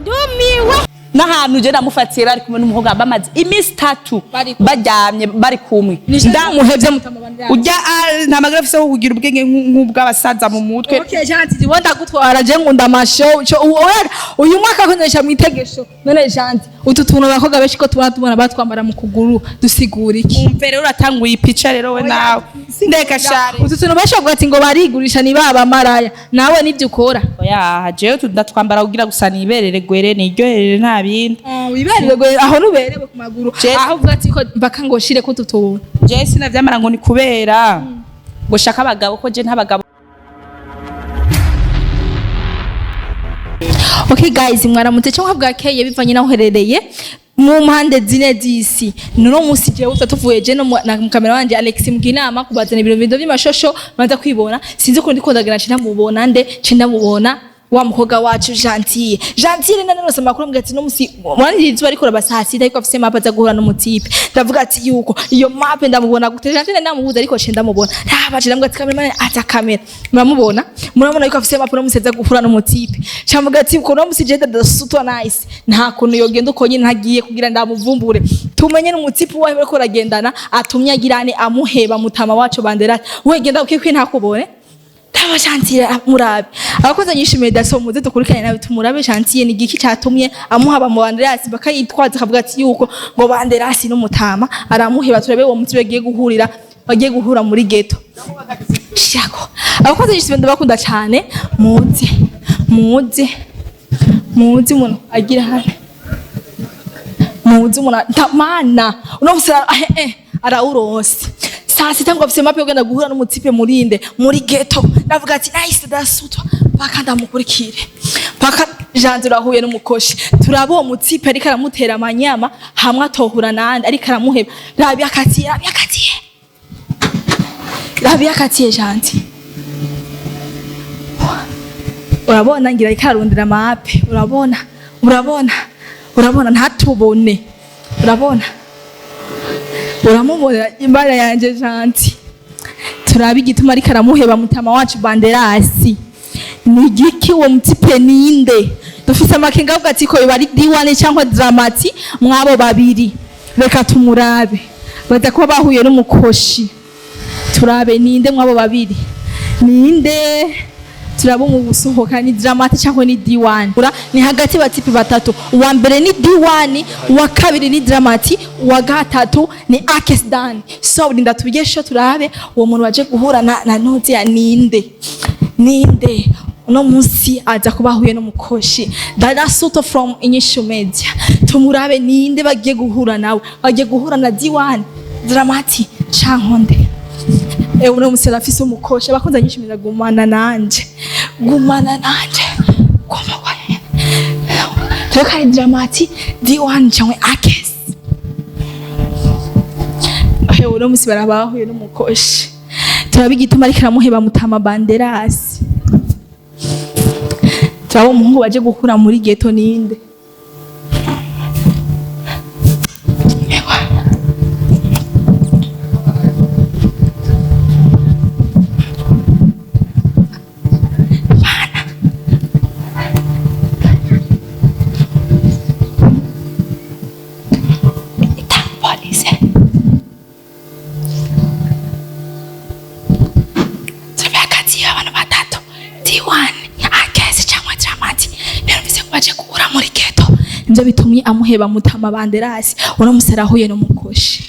Ndumiwe. N'ahantu je namufatiye bari kumwe n'umuhungu, bamaze iminsi 3 Bari kumwe. Baryamye bari kumwe. Ndamuhevye mutama Banderasi. Urya nta magara afise ho kugira ubwenge nk'ubw'abasaza mu mutwe. Okay, Janti, wenda gutwara je ngunda amashow uyu mwaka konesha mwitegesho. None Janti, utu tuntu abakobwa benshi ko tubona tubona batwambara mu kuguru dusigura iki? Umve rero, uratanguye ipica rero we nawe, ndeka share. Utu tuntu benshi bavuga ati ngo barigurisha ni baba maraya, nawe nibyo ukora? Oya, jewe ndatwambara kugira gusa niberere gwere, niryoherere, nta bindi. Wiberere aho nuberewe ku maguru. Je- Aho uvuga ati ko mpaka ngo shire ko utu tuntu. Jewe sinavyamara ngo ni kubera ngo shaka abagabo, ko je nta bagabo. Okay guys, mwaramutse cyangwa bwakeye bivanye naho uherereye mu mpande zine z'isi. Nuno munsi jewe uta tuvuye je no na kamera wanje Alex Mginama kubazana ibintu bintu by'amashosho banza kwibona. Sinzi ukuntu ndiko ndagenda nca ndamubona nde nca ndamubona wa mukobwa wacu Gentille. Gentille nane nose amakuru mbwira ati no musi mwanije izuba ariko raba saa 6, ariko afise map aza guhura n'umutipe. Ndavuga ati yuko iyo map ndamubona gute? Gentille ndamubuza, ariko nca ndamubona. Raba, nca ndamubwira ati cameraman ata kamera, muramubona, murabona yuko afise map no musi aza guhura n'umutipe. Nca ati uko no musi je ndasutwa nice, nta kuntu yogenda uko nyine ntagiye kugira ndamuvumbure, tumenye n'umutipe wawe bariko baragendana atumye agirane amuheba mutama wacu Banderasi. We genda ukikwi ntakubone. Taba Gentille, murabe abakozi nyishimiye daso, muze dukurikirane nawe tumurabe. Gentille ni igiki cyatumye amuhaba mu Banderasi, bakayitwaza akavuga ati yuko ngo Banderasi n'umutama aramuheba? Turabe uwo mutipe bagiye guhurira, bagiye guhura muri ghetto. Shako abakozi nyishimiye, ndabakunda cyane. Muze, muze, muze, umuntu agira hano, muzi umuntu ntamana uno musi arawuronse saa 6 ngo afise map yo kugenda guhura n'umutipe murinde muri ghetto. Ndavuga ati nice, dasutwa paka ndamukurikire paka Janze urahuye n'umukoshi. Turaba uwo mutipe ariko aramutera amanyama hamwe atohura nande ariko aramuheba. Rabi akatiye, rabi akatiye, rabi akatiye. Janze urabona ngira ariko ararondera mape. Urabona, urabona, urabona, ntatubone. Urabona, uramubona imbara yanje Janti. Turabe igituma ariko aramuheba mutama wacu Banderasi. Ni igiki? Uwo mutipe ninde? Dufise amakenga avuga ati ko biba ari D1 cyangwa Dramati mwabo babiri. Reka tumurabe, baza kuba bahuye n'umukoshi. Turabe ninde mwabo babiri, ninde turaba mu gusohoka, ni Dramati cyangwa ni D1? Ura ni hagati batipi batatu: uwa mbere ni D1, uwa kabiri ni Dramati, uwa gatatu ni Akesdan. So rinda tubigesho, turabe uwo muntu waje guhura na Ntuzi ya ninde, ninde uno munsi aza kuba ahuye n'umukoshi. Dada Suto from Inyishu Media, tumurabe ninde bagiye guhura nawe, bagiye guhura na D1, Dramati canke nde? Ewe, uno musi arafise umukoshi. Abakunzi nyishimira, gumana nanje, gumana nanje, guma kwa tureka ari Dramati, D1 canke Akes. Ewe, uno musi barabahuye n'umukoshi. Turaba igituma ariko aramuheba mutama Banderasi. Turaba umuhungu baje gukura muri ghetto ninde. Ewa. Bana. Ita polise. Turabe hagati y'abantu batatu: D1, Akesi cyangwa Dramati. Rero mvise ko baje guhura muri ghetto, nivyo bitumye amuheba mutama Banderasi. Uno musi arahuye n'umukoshi.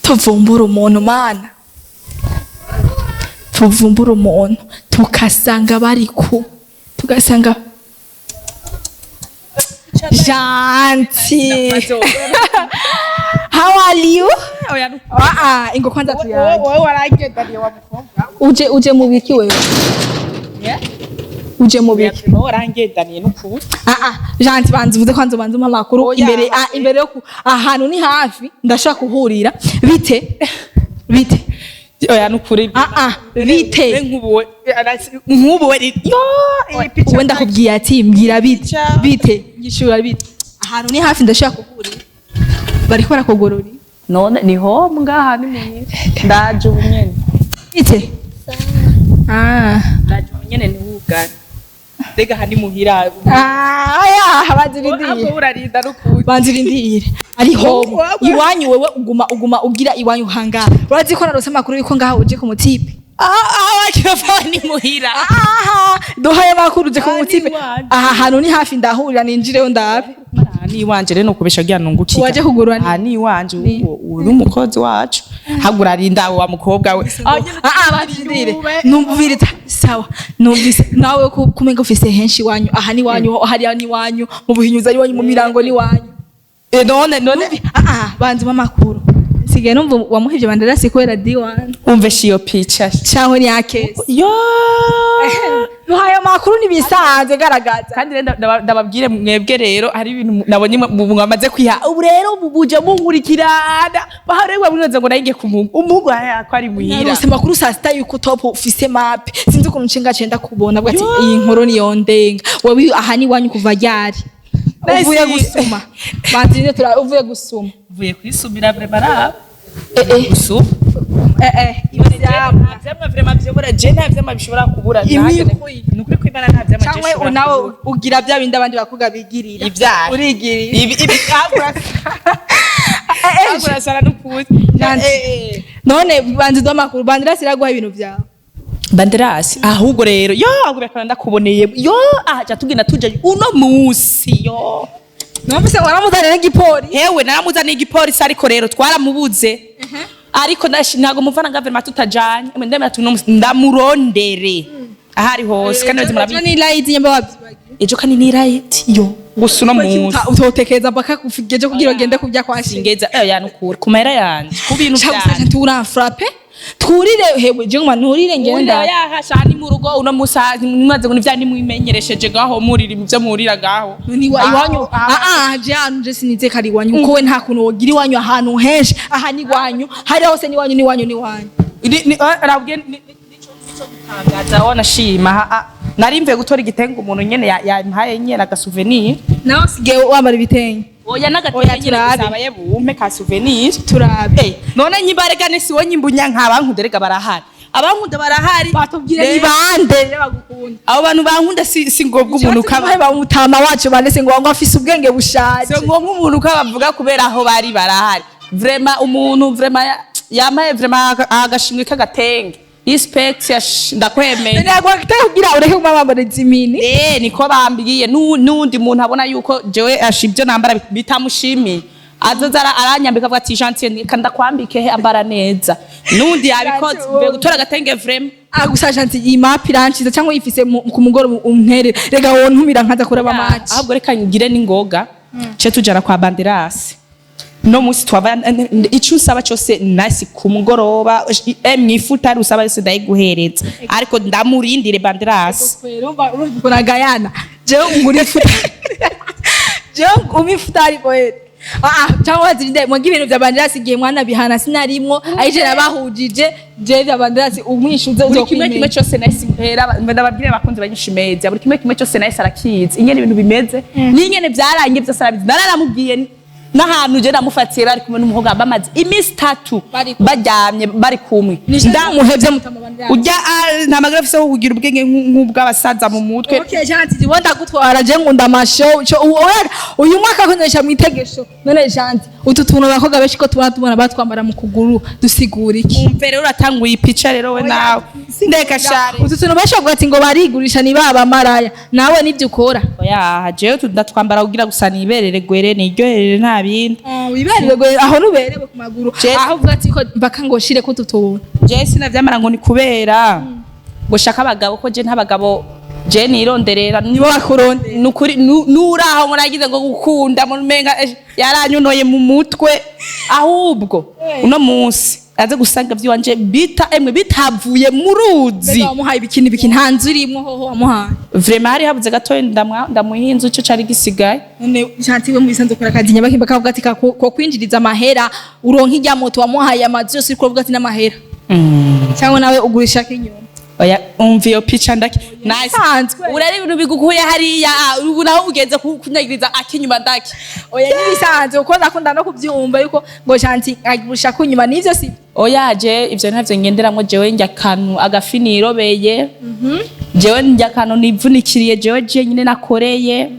Tuvumbura umuntu mana, tuvumbura umuntu tukasanga bari ku tugasanga Gentil, how are you? Ah ah, ingo kwanza tuyage. Wowe waragendaniye wa mukobwa. Uje mu biki wewe? Uje mu biki? Wowe warangendaniye n'ukuri. Ah ah, Gentil, banza uvuze kwanza, banza umpe amakuru. Oya. Imbere, imbere yo ahantu ni hafi ndashaka kuhurira. Bite, bite? Oya, n'ukuri. Ah ah, bite? Nkubu we yo iyi picha. Uwe ndakubwiye ati mbwira bite. Picha. Bite, nyishura bite, ahantu ni hafi ndashaka kuhurira, bariko barakugorora. None ni ho ngaha ni muhira, ndaje ubu nyene. Bite? Ah. Rega hani muhira. Ah, ya banzirindire. Aho urarinda n'ukuri. Banzirindire ari home iwanyu. Wewe uguma ugira iwanyu hanga. Urazi ko narose amakuru yuko ngaha uje ku mutipe. Ah, ah, ni muhira. Aha duhaye amakuru uje ku Ah, ni mutipe. iwanyu. Aha hantu ni hafi, ndahurira ninjireyo ndabe. Ah, ni iwanje rero nokubesha kugira nungukiga. Waje kugura ni- Ah, ni iwanje. Uwo n'umukozi wacu. Hagura arinda wa mukobwa we. Ah ah, banzirindire numviriza. Sawa, numvise nawe ko kumenga ufise henshi iwanyu. Aha ni iwanyu, hariya ni iwanyu, mu Buhinyuza ari iwanyu, mu Mirango ni iwanyu. Eh, none Ah ah, banzuma amakuru. Sigaye numva wamuhevye bandarasi kubera D1. Umve shiyo picha. Cyangwa ni akesi? Yo. Duhaye amakuru nibisanzwe, garagaza. Kandi rero ndababwire mwebwe rero, hari ibintu nabonye mwamaze kwiha ubu rero, ubu buje munkurikirana baharewe mwibaza ngo naringiye ku muhungu, umuhungu haya ko ari muhira. Narose amakuru saa sita yuko top ufise map. Sinzi ukuntu nshinga cenda kubona bwa ati Yo. iyi nkuru niyo ndenga. Wewe aha ni iwanyu kuva ryari? Nahise- Uvuye gusuma? Banzirinde tura, uvuye gusuma? Mvuye kwisumira vraiment ara Eh eh. gusuma. Eh eh, ivyamwa. Nta vyamwa vraiment vyobora, je nta vyamwa bishobora kubura. Imikwi. Nukuri kwimana nta vyamwa je Cyangwa bishobora nawe kubura. ugira bya bindi abandi bakobwa bigirira? Ibyaha. Urigirira. Ibi agura n'ukuri. Nancy. None banzi do amakuru, bandirasi iraguha ibintu vyawe? Banderasi ahubwo rero yo ahubwo bakaba ndakuboneye yo aha ca tugenda tuja uno musi yo. Numvise ngo waramuzaniye n'igipori. Hewe, naramuzaniye igipolisi, ariko rero twaramubuze, ariko ntago muvana nga vraiment tutajanye. Emwe, ndemera tuno musi ndamurondere ahari hose kandi Ejo murabizi. ni light nyamba wabyibagiwe. Ejo kandi ni right yo gusa uno munsi. Utotekereza mpaka kufigeje kugira ugende kubya kwa shinge. Singeza ya nukuri ku mahera yanje, ku bintu Cyangwa vyanje. turamfrape twurire. Hewe, je nguma nturire ngenda. Yahasha ni mu rugo uno musi mwaze ngo nivya nimwimenyeresheje ngaho murira ivyo murira ngaho. Ni iwanyu. Ah ah, je hano je sinize kari iwanyu, kuko we nta kuntu wogira iwanyu ahantu henshi. Aha ni iwanyu, hari hose ni iwanyu, ni iwanyu, ni iwanyu. Arabwiye nico gutangaza wanashima. Nari mvuye gutora igitenge umuntu nyene yampaye nyene aga souvenir. Nawe usigaye wambara ibitenge? Oya, Oya, n'agatenge nyene turabe. gusa abaye bumpe ka souvenir. Turabe. Eh, none nyimbarega ni siwo nyimbunya nkabankunda rega barahari, abankunda barahari. Batubwire ni bande rero bagukunda. Abo bantu bankunda si ngombwa umuntu kaba kaba bamutama wacu bandese ngo afise ubwenge bushaje. Si ngombwa umuntu kabavuga kubera aho bari barahari. Vraiment umuntu vraiment yampaye vraiment agashimwe k'agatenge, respect ndakwemeye. Ntabwo kugira ureke kuba wambara izimini. Eh, niko bambwiye. N'undi muntu abona yuko jewe asha ibyo nambara bitamushimiye azoza aranyambika avuga ati: "Gentille, reka ndakwambike he, ambara neza." N'undi yabikoze. Mvuye gutora agatenge vraiment. Ah, gusa Gentil, iyi map iranciza cyangwa uyifise ku mugoroba untere rega wontumira nkaza kuraba match. Ahubwo reka ngire n'ingoga ce tujana kwa Banderasi no musi twava. Ico usaba cyose nasi ku mugoroba mwifuta ari usaba yose ndayiguhereza, ariko ndamurindire Banderasi. Urumva urumva Gayana, jewe ungura ifuta, jewe umpa ifuta ariko ah ah, cyangwa wazirinde mwebwe ibintu vya Banderasi igihe mwana bihana sinarimwo ayije nabahujije. Je vya Banderasi umwishuze. Buri kimwe kimwe uzokwimenya. cyose nahise mpera ndababwire abakunzi banyinshi media, buri kimwe kimwe cyose nahise arakizi ingene ibintu bimeze n'ingene byarangiye byose arabizi. Nararamubwiye n'ahantu je namufatiye bari kumwe n'umuhungu bamaze iminsi 3 Bari kumwe. Baryamye bari kumwe. Ndamuhevye mutama Banderasi. Ujya nta magara afise ho kugira ubwenge nk'ubw'abasaza mu mutwe. Okay, Gentil, jewe ndagutwara, je ngunda amashow. Cyo uyu mwaka konesha mwitegesho. None Gentil, utu tuntu abakobwa benshi ko tubona tubona batwambara mu kuguru dusigura iki? Umve rero, uratanguye ipica rero we nawe ndeka share. Utu tuntu benshi bavuga ati ngo barigurisha ni baba maraya, nawe nibyo ukora? Oya, jewe tudatwambara kugira gusa niberere gwere niryoherere, nta bindi. Wiberere aho nuberewe ku maguru. Aho uvuga ati ko mpaka ngo shire ko utu tuntu. Je sinavyamara ngo ni kubera ngo shaka abagabo, ko je nta bagabo je nironderera. Nibo bakurondera. Nukuri nuraho ngo nagize ngo gukunda mu menga yaranyunoye mu mutwe. Ahubwo uno munsi aze gusanga vyiwanje bita emwe bitavuye mu ruzi. Mbega wamuhaye ibikini biki? Nta nzu irimwo hoho wamuhaye? Vraiment hari habuze gatoya ndamuha inzu, ico cari gisigaye. None Gentil, we mu bisanzwe ukora akazi nyabaki bakavuga ati ko kwinjiriza amahera uronka ijya moto wamuhaye, amazu yose uriko uvuga ati n'amahera, cyangwa nawe ugurisha kinyuma? Oya, umva iyo pica ndaki nice. Bisanzwe. Urari ibintu bigukuye hariya, ubu naho ugeze kunyagiriza akinyuma ndaki. Oya, nibisanzwe, kuko ndakunda no kubyumva yuko ngo Gentil agurusha kunyuma, nivyo si? Oya, je ivyo ntavyo ngenderamwo. Jewe njya akantu agafi nirobeye, jewe njya akantu nivunikiriye, jewe jenyine nakoreye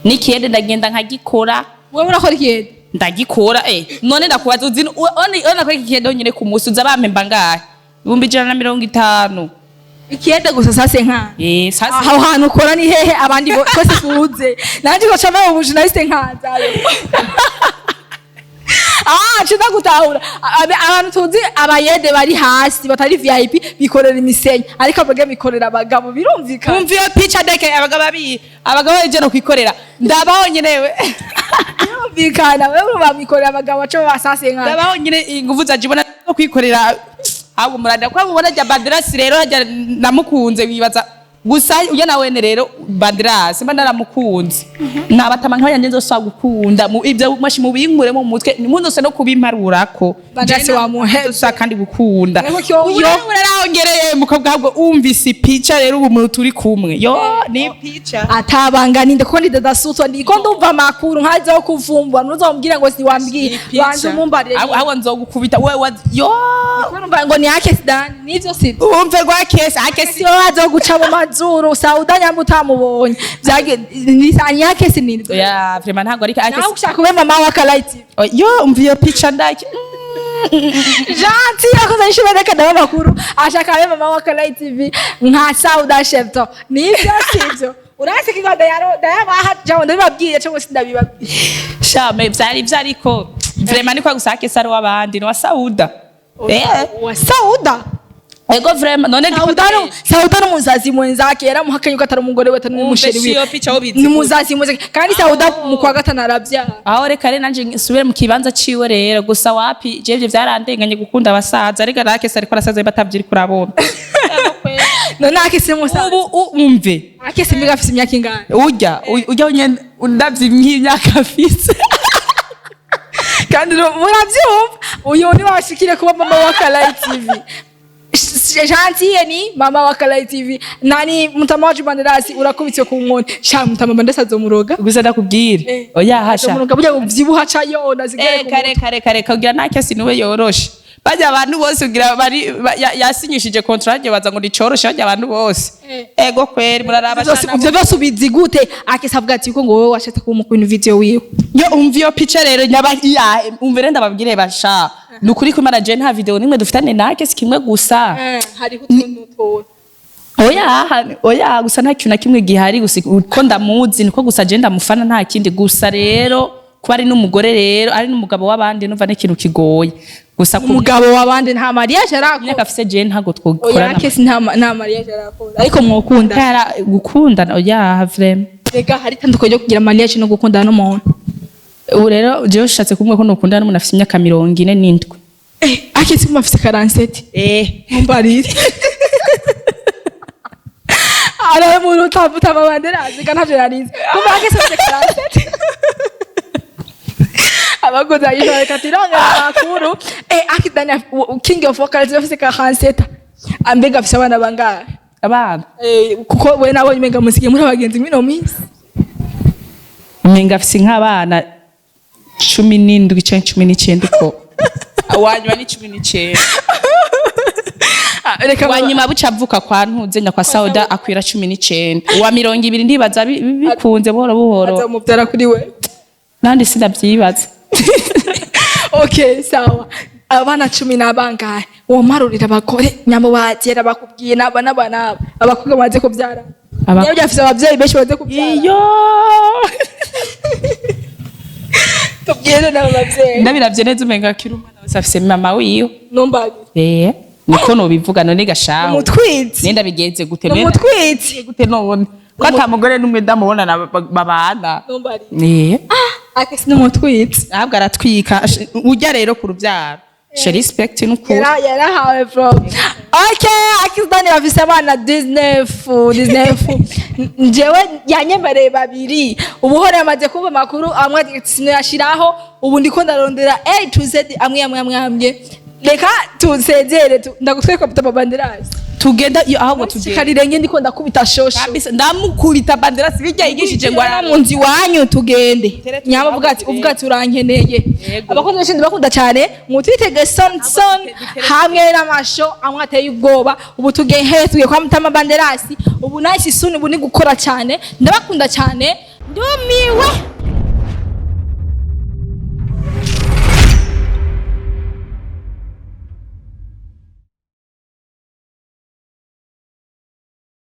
n'ikiyede ndagenda nkagikora. Wewe urakora ikiyede? Ndagikora. None ndakubaza, uzi one nakora ikiyede nyine ku munsi uza bampemba ngahe? 150,000. Ikiyede gusa sase nka Eh, sasa. Aho hantu ukora ni hehe? Abandi twese tuze nanje ugaca mba ubu journaliste nkazayo. Ah, nshida gutahura. Abantu tuzi abayede bari hasi batari VIP bikorera imisenyi, ariko abagabo bikorera abagabo, birumvikana. Umva iyo pica deke, abagabo abi abagabo ejo no kwikorera ndabaho nyenewe. Birumvikana, wewe babikorera abagabo baca basase nka Ndabaho nyine inguvu zanje ibona no kwikorera. Ahubwo muranda kwa mubona rya Banderasi rero hajya namukunze, wibaza gusa uya nawene rero Banderasi mba naramukunze nabatama nk'abanyanje nzosaba gukunda mu ibyo mashi mubinkure mu mutwe muzose no kubimparurako. Banderasi wamuhevye. Gusa kandi gukunda. Ariko kiyo- Uyo urarahongereye mukobwa, ahubwo umvise ipica rero ubu muntu turi kumwe yo ni pica. Atabanga ninde? Kuko ndi dadasutwa, ndiko ndumva amakuru nkaza kuvumbwa, ntuzombwire ngo siwambwiye, banze umumbarire. Aho nzogukubita wewe yo. Kuko numva ngo ni Akesi Dani, nivyo sivyo? Umve rwa kesi akesi. Si waza guca mu mazuru Sauda nyamba utamubonye byage ni Akesi ni Ya, vraiment ntabwo ari nawe akesi. ushaka ube mama wa Kalaiti. Yo, umva iyo pica ndaki. Gentil yakoze ishuri, reka ndabe amakuru, ashaka abe mama wa Kalaiti TV nka Sauda Shepto, nivyo sivyo? Urase kigo ndayaro ndayabaha jawo, ndabibabwiye cyangwa sindabibabwiye? Shame vyari vyo, ariko vraiment ni kwa gusa akesi ari uw'abandi ni wa Sauda. Wa Sauda? Ego, vraiment none ndiko. Sauda no Sauda no muzazi mwenzake yaramuhakanye ko atari umugore we, atari n'umusheri Umve wiwe. iyo pica aho bizi. Ni muzazi mwenzake kandi Sauda mu kwa gatanu arabyara. Aho reka rero nanje nsubire mu kibanza ciwe rero, gusa wapi, jewe ivyo vyarandenganye gukunda abasaza, ariko akesi ariko arasaza batavyiri kurabona. None Akesi musaza? Ubu umve. Akesi mbega afise imyaka ingana? Urya nyene ndavye nk'imyaka afise. Kandi muravyumva, uyu ni washikire kuba mama wa Kalai TV. Gentille ni mama wa Kalai TV nani mutama wacu Banderasi urakubitse ku nkoni sha mutama Banderasi azomuroga. Gusa ndakubwira, oya hasha. Azomuroga burya buvyibuha ca yona zigere ku Kare kare kare kugira nta kesi niwe yoroshe, bajya abantu bose kugira bari yasinyishije contrat baza ngo nicoroshe bajya abantu bose. Ego kweri muraraba. Ivyo vyose ubizi gute? Akesi avuga ati ko ngo wowe washatse kuba umukuru video wiwe. Yo, umva iyo pica rero nyaba ya umva rero ndababwire basha, ni ukuri ko Imana je nta video nimwe dufitane na kesi kimwe gusa. Hariho utuntu tubona. Oya, oya, gusa nta kintu na kimwe gihari, gusa uko ndamuzi niko gusa je ndamufana, nta kindi. Gusa rero kuba ari n'umugore rero ari n'umugabo w'abandi numva n'ikintu kigoye gusa ku Umugabo w'abandi, nta mariage arakora. Myaka afise je ntago Oya. twokorana. Akesi nta mariage arakora, ariko mwokunda? Kara gukundana oya, vraiment. Rega hari itandukanye ryo kugira mariage no gukundana n'umuntu. Ubu rero jewe ushatse kumbwira ko nokundana n'umuntu afise imyaka 47? Akesi kuma afise 47. Mumbarire, aramuntu utama Banderasi kandi ntavyo yarize kumva Akesi afise 47. Abakozi ayishora reka turongera amakuru. Akidani king of vocals afise 47, ambega afise abana bangahe? Abana? Kuko we nabonye umenga musigaye muri abagenzi mwino minsi. Umenga afise nk'abana 17 canke 19, uko uwanyuma ni 19. Ah, reka. Uwanyuma buca avuka kwa ntuzenya kwa Sauda akwira 19, uwa 20 ndibaza bikunze buhoro buhoro. Azamubyara kuri we. Nandi sindavyibaza. Okay, sawa, abana cumi n'abangahe womarurira abagore nyamo bagera bakubwiye n'aba n'aba n'aba abakobwa bamaze kubyara? Niyo byafise abavyeyi benshi bamaze kubyara. Iyo. Tubwire n'abo bavyeyi. Ndabiravye neza umenga akiri umwana wese afise mama wiwe. Numbabi. Niko nobivuga none gashaho. Umutwitsi. Nenda bigenze gute? Umutwitsi. Gute none ko ata mugore n'umwe ndamubona babana? Numbari. Akesi n'umutwitsi. Ahubwo aratwika ujya rero ku rubyaro she respect n'ukuri. Yarahawe bro. Okay, Akisdani bafise abana 19 19, njyewe yanyemereye babiri. Ubu hore yamaze kumva amakuru amwe sinoyashiraho, ubu ndiko ndarondera A to Z amwe amwe amwe amwe. Reka tusezere ndagutweka papa Banderasi. Tugenda iyo, ahubwo tugenda. Karirenge, ndiko ndakubita shosho. Kabisa, ndamukubita Banderasi bijya yigishije ngo Ngo mu nzu iwanyu tugende. Tere. Nyama uvuga ati, uvuga ati urankeneye. Yego. Abakozi benshi ndabakunda cyane, mutwitege son son hamwe n'amasho amwe ateye ubwoba. Ubu tugiye he? Tugiye kwa Mutama Banderasi. Ubu nice soon, ubu ni gukora cyane. Ndabakunda cyane, ndumiwe.